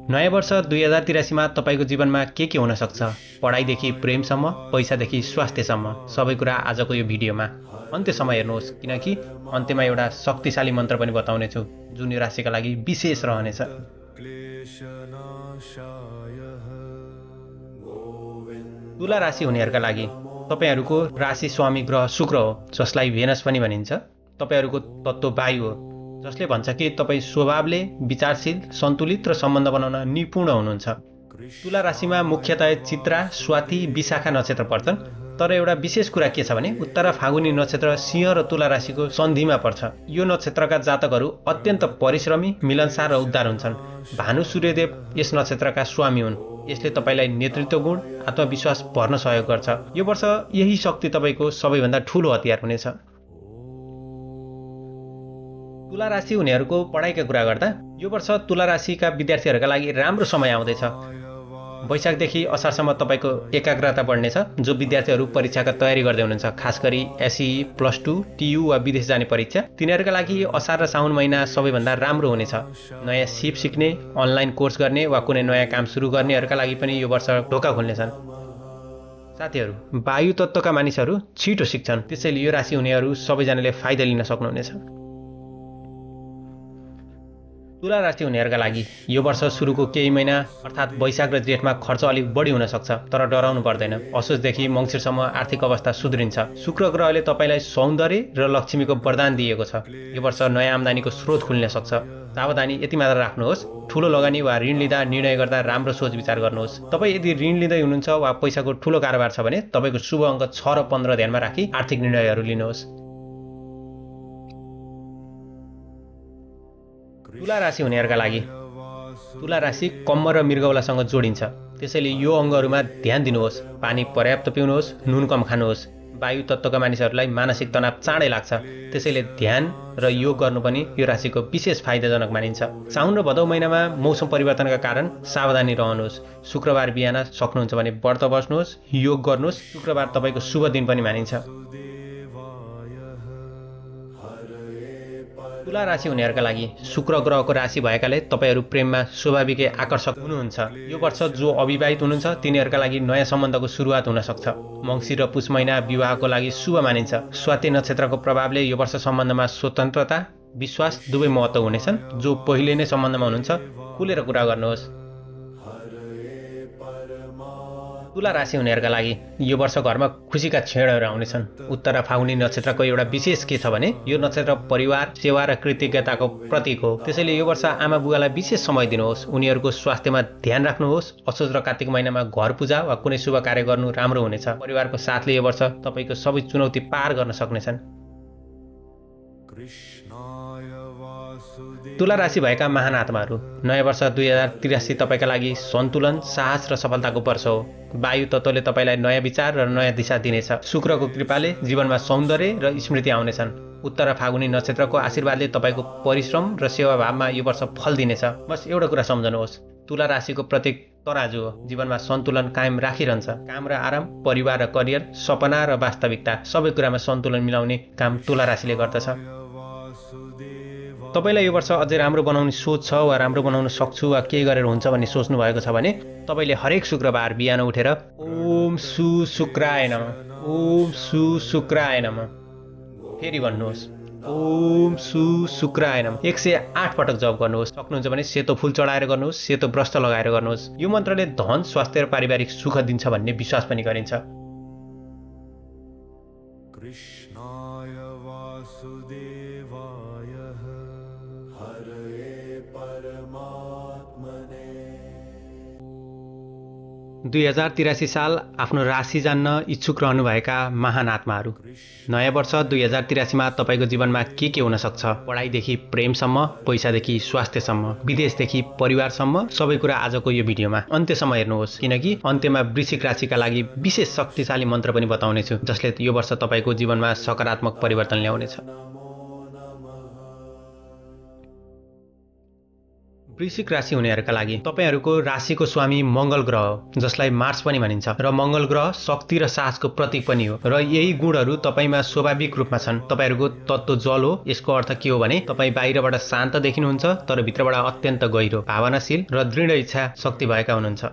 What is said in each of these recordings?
नयाँ वर्ष 2083 मा तपाईको जीवनमा के हुन सक्छ? पढाइदेखि प्रेमसम्म, पैसादेखि स्वास्थ्यसम्म सबै कुरा आजको यो भिडियोमा अन्त्यसम्म हेर्नुहोस्, किनकि अन्त्यमा एउटा शक्तिशाली मन्त्र पनि बताउने छु जुन यो राशिका लागि विशेष रहनेछ। तुला राशि हुनेहरूका लागि तपाईहरूको राशि स्वामी ग्रह शुक्र हो, जसलाई भेनस पनि भनिन्छ। तपाईहरूको तत्त्व वायु हो, जसले भन्छ कि तपाईँ स्वभावले विचारशील, सन्तुलित र सम्बन्ध बनाउन निपुण हुनुहुन्छ। तुला राशिमा मुख्यतया चित्रा, स्वाति, विशाखा नक्षत्र पर्छन्, तर एउटा विशेष कुरा के छ भने उत्तर फागुनी नक्षत्र सिंह र तुला राशिको सन्धिमा पर्छ। यो नक्षत्रका जातकहरू अत्यन्त परिश्रमी, मिलनसार र उद्धार हुन्छन्। भानु सूर्यदेव यस नक्षत्रका स्वामी हुन्। यसले तपाईलाई नेतृत्व गुण, आत्मविश्वास भर्न सहयोग गर्छ। यो वर्ष यही शक्ति तपाईको सबैभन्दा ठूलो हतियार हुनेछ। तुला राशि हुनेहरूको पढाइका कुरा गर्दा यो वर्ष तुला राशिका विद्यार्थीहरूका लागि राम्रो समय आउँदैछ। वैशाखदेखि असारसम्म तपाईको एकाग्रता बढ्नेछ। जो विद्यार्थीहरू परीक्षाका तयारी गर्दै हुनुहुन्छ, खास गरी एसई, प्लस 2, टियु वा विदेश जाने परीक्षा, तिनीहरूका लागि असार र साउन महिना सबैभन्दा राम्रो हुनेछ। नयाँ सिप सिक्ने, अनलाइन कोर्स गर्ने वा कुनै नयाँ काम सुरु गर्नेहरूका लागि पनि यो वर्ष ढोका खुल्नेछन्। साथीहरू, वायु तत्त्वका मानिसहरू छिटो सिक्छन्, त्यसैले यो राशि हुनेहरू सबैजनाले फाइदा लिन सक्नुहुनेछ। तुला राशि हुनेहरूका लागि यो वर्ष सुरुको केही महिना अर्थात् वैशाख र जेठमा खर्च अलिक बढी हुन सक्छ, तर डराउनु पर्दैन। असोजदेखि मङ्सिरसम्म आर्थिक अवस्था सुध्रिन्छ। शुक्र ग्रहले तपाईलाई सौन्दर्य र लक्ष्मीको वरदान दिएको छ। यो वर्ष नयाँ आम्दानीको स्रोत खुल्न सक्छ। सावधानी यति मात्र राख्नुहोस्, ठूलो लगानी वा ऋण लिँदा निर्णय गर्दा राम्रो सोच विचार गर्नुहोस्। तपाईँ यदि ऋण लिँदै हुनुहुन्छ वा पैसाको ठूलो कारोबार छ भने तपाईको शुभ अङ्क 6 र 15 ध्यानमा राखी आर्थिक निर्णयहरू लिनुहोस्। तुला राशि हुनेहरूका लागि तुला राशि कम्म र मृगौलासँग जोडिन्छ, त्यसैले यो अङ्गहरूमा ध्यान दिनुहोस्। पानी पर्याप्त पिउनुहोस्, नुन कम खानुहोस्। वायु तत्त्वका मानिसहरूलाई मानसिक तनाव चाँडै लाग्छ, त्यसैले ध्यान र योग गर्नु पनि यो राशिको विशेष फाइदाजनक मानिन्छ। साउन र भदौ महिनामा मौसम परिवर्तनका कारण सावधानी रहनुहोस्। शुक्रबार बिहान सक्नुहुन्छ भने व्रत बस्नुहोस्, योग गर्नुहोस्। शुक्रबार तपाईको शुभ दिन पनि मानिन्छ। तुला राशि हुनेहरूका लागि शुक्र ग्रहको राशि भएकाले तपाईहरू प्रेममा स्वाभाविकै आकर्षक हुनुहुन्छ। यो वर्ष जो अविवाहित हुनुहुन्छ तिनीहरूका लागि नयाँ सम्बन्धको सुरुवात हुन सक्छ। मङ्सिर र पुष महिना विवाहको लागि शुभ मानिन्छ। स्वाति नक्षत्रको प्रभावले यो वर्ष सम्बन्धमा स्वतन्त्रता, विश्वास दुवै महत्त्व हुनेछन्। जो पहिले नै सम्बन्धमा हुनुहुन्छ खुलेर कुरा गर्नुहोस्। तुला राशि हुनेहरूका लागि यो वर्ष घरमा खुसीका क्षणहरू आउनेछन्। उत्तर फागुनी नक्षत्रको एउटा विशेष के छ भने यो नक्षत्र परिवार, सेवा र कृतज्ञताको प्रतीक हो। त्यसैले यो वर्ष आमा बुवालाई विशेष समय दिनुहोस्। उनीहरूको स्वास्थ्यमा ध्यान राख्नुहोस्। असोज र कार्तिक महिनामा घर पूजा वा कुनै शुभ कार्य गर्नु राम्रो हुनेछ। परिवारको साथले यो वर्ष तपाईको सबै चुनौती पार गर्न सक्नेछन्। तुला राशि भएका महान आत्माहरू, नयाँ वर्ष 2083 तपाईका लागि सन्तुलन, साहस र सफलताको वर्ष हो। वायु तत्त्वले तपाईलाई नयाँ विचार र नयाँ दिशा दिनेछ। शुक्रको कृपाले जीवनमा सौन्दर्य र स्मृति आउनेछन्। उत्तर फागुनी नक्षत्रको आशीर्वादले तपाईको परिश्रम र सेवाभावमा यो वर्ष फल दिनेछ। बस एउटा कुरा सम्झनुहोस्, तुला राशिको प्रतीक तराजु हो। जीवनमा सन्तुलन कायम राखिरहन्छ। काम र आराम, परिवार र करियर, सपना र वास्तविकता सबै कुरामा सन्तुलन मिलाउने काम तुला राशिले गर्दछ। तपाईलाई यो वर्ष अझै राम्रो बनाउने सोच छ वा राम्रो बनाउन सक्छु वा के गरेर हुन्छ भन्ने सोच्नु भएको छ भने तपाईले हरेक शुक्रबार बिहान उठेर ओम सु शुक्राय नमः, ओम सु शुक्राय नमः फेरि भन्नुहोस्, ओम सु शुक्राय नमः 108 पटक जप गर्नुहोस्। सक्नुहुन्छ भने सेतो फूल चढाएर गर्नुहोस्, सेतो वस्त्र लगाएर गर्नुहोस्। यो मन्त्रले धन, स्वास्थ्य र पारिवारिक सुख दिन्छ भन्ने विश्वास पनि गरिन्छ। कृष्णाय वासुदेवाय 2083 साल आफ्नो राशि जान्न इच्छुक रहनुभएका महान आत्माहरू, नयाँ वर्ष 2083 मा तपाईको जीवनमा के हुन सक्छ? पढाइदेखि प्रेमसम्म, पैसादेखि स्वास्थ्यसम्म, विदेशदेखि परिवारसम्म सबै कुरा आजको यो भिडियोमा अन्त्यसम्म हेर्नुहोस्, किनकि अन्त्यमा वृश्चिक राशिका लागि विशेष शक्तिशाली मन्त्र पनि बताउनेछु जसले यो वर्ष तपाईको जीवनमा सकारात्मक परिवर्तन ल्याउनेछ। वृश्चिक राशि हुनेहरूका लागि तपाईहरूको राशिको स्वामी मंगल ग्रह हो, जसलाई मार्स पनि भनिन्छ र मंगल ग्रह शक्ति र साहसको प्रतीक पनि हो र यही गुणहरू तपाईमा स्वाभाविक रूपमा छन्। तपाईहरूको तत्त्व जल हो। यसको अर्थ के हो भने तपाईँ बाहिरबाट शान्त देखिनुहुन्छ तर भित्रबाट अत्यन्त गहिरो, भावनाशील र दृढ इच्छा शक्ति भएका हुनुहुन्छ।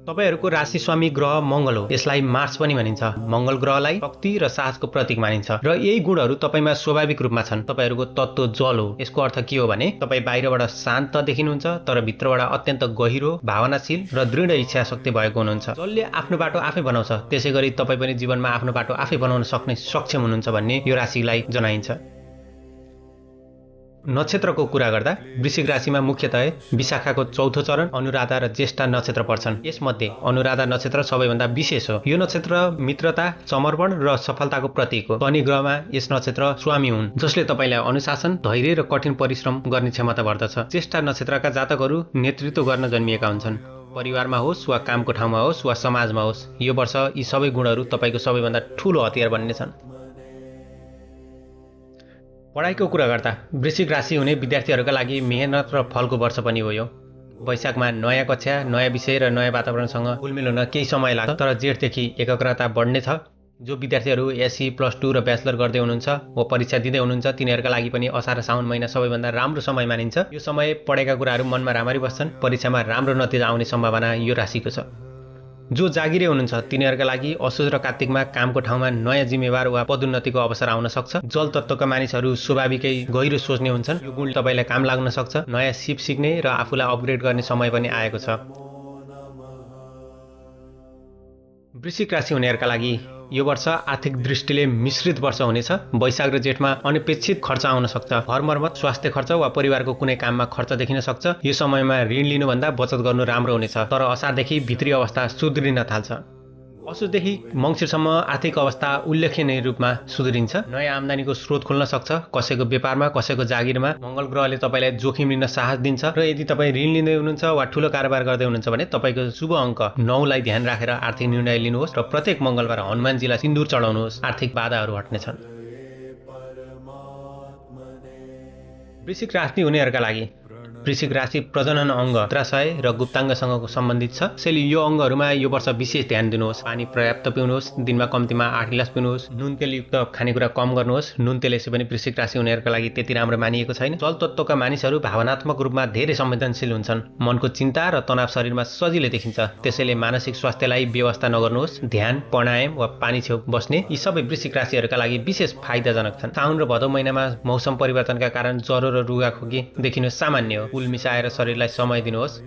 तपाईहरूको राशि स्वामी ग्रह मंगल हो। यसलाई मार्स पनि भनिन्छ। मंगल ग्रहलाई शक्ति र साहसको प्रतीक मानिन्छ र यही गुणहरू तपाईमा स्वाभाविक रूपमा छन्। तपाईहरूको तत्त्व जल हो। यसको अर्थ के हो भने तपाईँ बाहिरबाट शान्त देखिनुहुन्छ तर भित्रबाट अत्यन्त गहिरो, भावनाशील र दृढ इच्छा शक्ति भएको हुनुहुन्छ। जसले आफ्नो बाटो आफै बनाउँछ, त्यसैगरी तपाईँ पनि जीवनमा आफ्नो बाटो आफै बनाउन सक्ने सक्षम हुनुहुन्छ भन्ने यो राशिलाई जनाइन्छ। नक्षत्रको कुरा गर्दा वृश्चिक राशिमा मुख्यतः विशाखाको चौथो चरण, अनुराधा र ज्येष्ठा नक्षत्र पर्छन्। यसमध्ये अनुराधा नक्षत्र सबैभन्दा विशेष हो। यो नक्षत्र मित्रता, समर्पण र सफलताको प्रतीक हो। शनि ग्रहमा यस नक्षत्र स्वामी हुन्, जसले तपाईलाई अनुशासन, धैर्य र कठिन परिश्रम गर्ने क्षमता भर्दछ। ज्येष्ठा नक्षत्रका जातकहरू नेतृत्व गर्न जन्मिएका हुन्छन्। परिवारमा होस् वा कामको ठाउँमा होस् वा समाजमा होस्, यो वर्ष यी सबै गुणहरू तपाईको सबैभन्दा ठूलो हतियार बन्नेछन्। पढाइको कुरा गर्दा वृश्चिक राशि हुने विद्यार्थीहरूका लागि मेहनत र फलको वर्ष पनि हो। यो वैशाखमा नयाँ कक्षा, नयाँ विषय र नयाँ वातावरणसँग घुलमिल हुन केही समय लाग्छ, तर जेठदेखि एकाग्रता बढ्नेछ। जो विद्यार्थीहरू एससी, +2 र ब्याचलर गर्दै हुनुहुन्छ वा परीक्षा दिँदै हुनुहुन्छ, तिनीहरूका लागि पनि असार र साउन महिना सबैभन्दा राम्रो समय मानिन्छ। यो समय पढेका कुराहरू मनमा राम्ररी बस्छन्। परीक्षामा राम्रो नतिजा आउने सम्भावना यो राशिको छ। जो जागिरे हुनुहुन्छ तिनीहरूका लागि असोज र कार्तिकमा कामको ठाउँमा नयाँ जिम्मेवार वा पदोन्नतिको अवसर आउन सक्छ। जल तत्त्वका मानिसहरू स्वाभाविकै गहिरो सोच्ने हुन्छन्। यो गुण तपाईलाई काम लाग्न सक्छ। नयाँ सिप सिक्ने र आफूलाई अपग्रेड गर्ने समय पनि आएको छ। वृश्चिक राशि हुनेहरूका लागि यो वर्ष आर्थिक दृष्टिले मिश्रित वर्ष हुनेछ। वैशाख र जेठमा अनपेक्षित खर्च आउन सक्छ। घर मर्मत, स्वास्थ्य खर्च वा परिवारको कुनै काममा खर्च देखिन सक्छ। यो समयमा ऋण लिनुभन्दा बचत गर्नु राम्रो हुनेछ, तर असारदेखि भित्री अवस्था सुध्रिन थाल्छ। असोजदेखि मङ्सिरसम्म आर्थिक अवस्था उल्लेखनीय रूपमा सुध्रिन्छ। नयाँ आम्दानीको स्रोत खुल्न सक्छ। कसैको व्यापारमा, कसैको जागिरमा मंगल ग्रहले तपाईलाई जोखिम लिन साहस दिन्छ र यदि तपाईँ ऋण लिँदै हुनुहुन्छ वा ठूलो कारोबार गर्दै हुनुहुन्छ भने तपाईको शुभ अङ्क 9 लाई ध्यान राखेर आर्थिक निर्णय लिनुहोस् र प्रत्येक मंगलबार हनुमानजीलाई सिन्दूर चढाउनुहोस्। आर्थिक बाधाहरू हट्नेछन्। वृश्चिक राशि हुनेहरूका लागि वृश्चिक राशि प्रजनन अङ्ग मूत्राशय र गुप्ताङ्गसँग सम्बन्धित छ। त्यसैले यो अङ्गहरूमा यो वर्ष विशेष ध्यान दिनुहोस्। पानी पर्याप्त पिउनुहोस्। दिनमा कम्तीमा 8 गिलास पिउनुहोस्। नुन तेलयुक्त खानेकुरा कम गर्नुहोस्। नुन तेल यसै पनि वृश्चिक राशि हुनेहरूका लागि त्यति राम्रो मानिएको छैन। जल तत्त्वका मानिसहरू भावनात्मक रूपमा धेरै संवेदनशील हुन्छन्। मनको चिन्ता र तनाव शरीरमा सजिलै देखिन्छ। त्यसैले मानसिक स्वास्थ्यलाई व्यवस्था नगर्नुहोस्। ध्यान, प्राणायाम वा पानी छेउ बस्ने यी सबै वृश्चिक राशिहरूका लागि विशेष फाइदाजनक छन्। साउन र भदौ महिनामा मौसम परिवर्तनका कारण ज्वरो र रुगाखोकी देखिनु सामान्य हो। कुल मिसाएर शरीरलाई समय दिनुहोस्।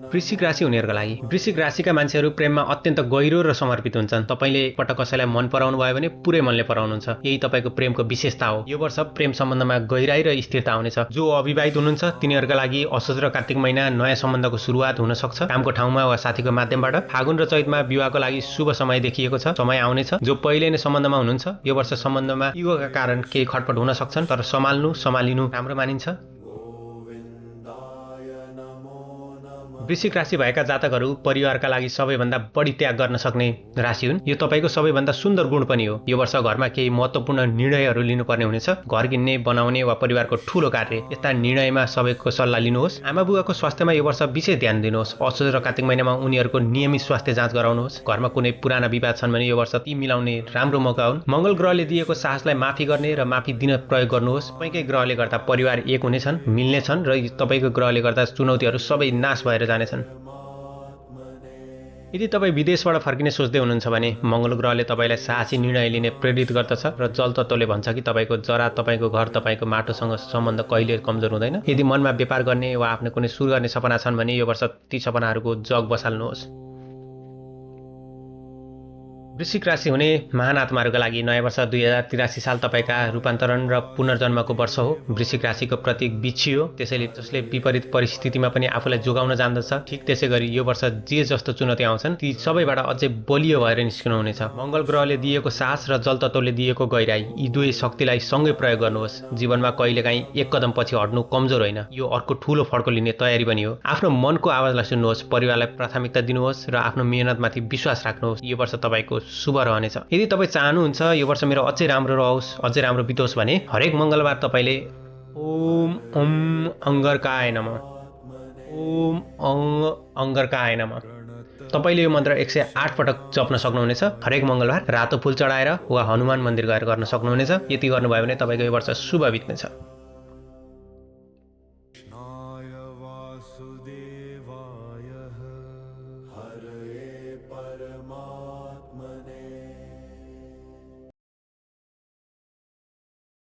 वृश्चिक राशि हुनेहरूका लागि वृश्चिक राशिका मान्छेहरू प्रेममा अत्यन्त गहिरो र समर्पित हुन्छन्। तपाईले पटक कसैलाई मन पराउनु भयो भने पुरै मनले पराउनुहुन्छ। यही तपाईको प्रेमको विशेषता हो। यो वर्ष प्रेम सम्बन्धमा गहिराई र स्थिरता आउनेछ। जो अविवाहित हुनुहुन्छ तिनीहरूका लागि असोज र कार्तिक महिना नयाँ सम्बन्धको सुरुवात हुन सक्छ। कामको ठाउँमा वा साथीको माध्यमबाट। फागुन र चैतमा विवाहको लागि शुभ समय देखिएको छ। समय आउनेछ। जो पहिले नै सम्बन्धमा हुनुहुन्छ यो वर्ष सम्बन्धमा युगका कारण केही खटपट हुन सक्छन्, तर सम्हालिनु राम्रो मानिन्छ। वृश्चिक राशि भएका जातकहरू परिवारका लागि सबैभन्दा बढी त्याग गर्न सक्ने राशि हुन्। यो तपाईको सबैभन्दा सुन्दर गुण पनि हो। यो वर्ष घरमा केही महत्त्वपूर्ण निर्णयहरू लिनुपर्ने हुनेछ। घर किन्ने, बनाउने वा परिवारको ठूलो कार्य, यस्ता निर्णयमा सबैको सल्लाह लिनुहोस्। आमा बुवाको स्वास्थ्यमा यो वर्ष विशेष ध्यान दिनुहोस्। असोज र कार्तिक महिनामा उनीहरूको नियमित स्वास्थ्य जाँच गराउनुहोस्। घरमा कुनै पुराना विवाद छन् भने यो वर्ष ती मिलाउने राम्रो मौका हुन्। मंगल ग्रहले दिएको साहसलाई माफी गर्ने र माफी दिन प्रयोग गर्नुहोस्। तपाईँकै ग्रहले गर्दा परिवार एक हुनेछन्, मिल्नेछन् र तपाईँको ग्रहले गर्दा चुनौतीहरू सबै नाश भएर जानेछन्। यदि तपाईँ विदेशबाट फर्किने सोच्दै हुनुहुन्छ भने मंगल ग्रहले तपाईँलाई साहसी निर्णय लिने प्रेरित गर्दछ र जल तत्त्वले भन्छ कि तपाईँको जरा, तपाईँको घर, तपाईँको माटोसँग सम्बन्ध कहिले कमजोर हुँदैन। यदि मनमा व्यापार गर्ने वा आफ्नो कुनै सुरु गर्ने सपना छन् भने यो वर्ष ती सपनाहरूको जग बसाल्नुहोस्। वृश्चिक राशि हुने महान आत्माहरूका लागि नयाँ वर्ष 2083 साल तपाईका रूपान्तरण र पुनर्जन्मको वर्ष हो। वृश्चिक राशिको प्रतीक बिच्छी हो। त्यसैले जसले विपरीत परिस्थितिमा पनि आफूलाई जोगाउन जान्दछ, ठिक त्यसैगरी यो वर्ष जे जस्तो चुनौती आउँछन् ती सबैबाट अझै बलियो भएर निस्कनु हुनेछ। मंगल ग्रहले दिएको साहस र जल तत्त्वले दिएको गहिराई, यी दुवै शक्तिलाई सँगै प्रयोग गर्नुहोस्। जीवनमा कहिलेकाहीँ एक कदम पछि हट्नु कमजोर होइन, यो अर्को ठूलो फड्को लिने तयारी पनि हो। आफ्नो मनको आवाजलाई सुन्नुहोस्। परिवारलाई प्राथमिकता दिनुहोस् र आफ्नो मेहनतमाथि विश्वास राख्नुहोस्। यो वर्ष तपाईको शुभ रहनेछ। यदि तपाईँ चाहनुहुन्छ यो वर्ष मेरो अझै राम्रो रहोस्, अझै राम्रो बितोस् भने हरेक मङ्गलबार तपाईँले ओम ओम अङ्गरकाय नमः, ओम अङ्गरकाय नमः, तपाईँले यो मन्त्र 108 पटक जप्न सक्नुहुनेछ। हरेक मङ्गलबार रातो फुल चढाएर वा हनुमान मन्दिर गएर गर्न सक्नुहुनेछ। यति गर्नुभयो भने तपाईँको यो वर्ष शुभ बित्नेछ।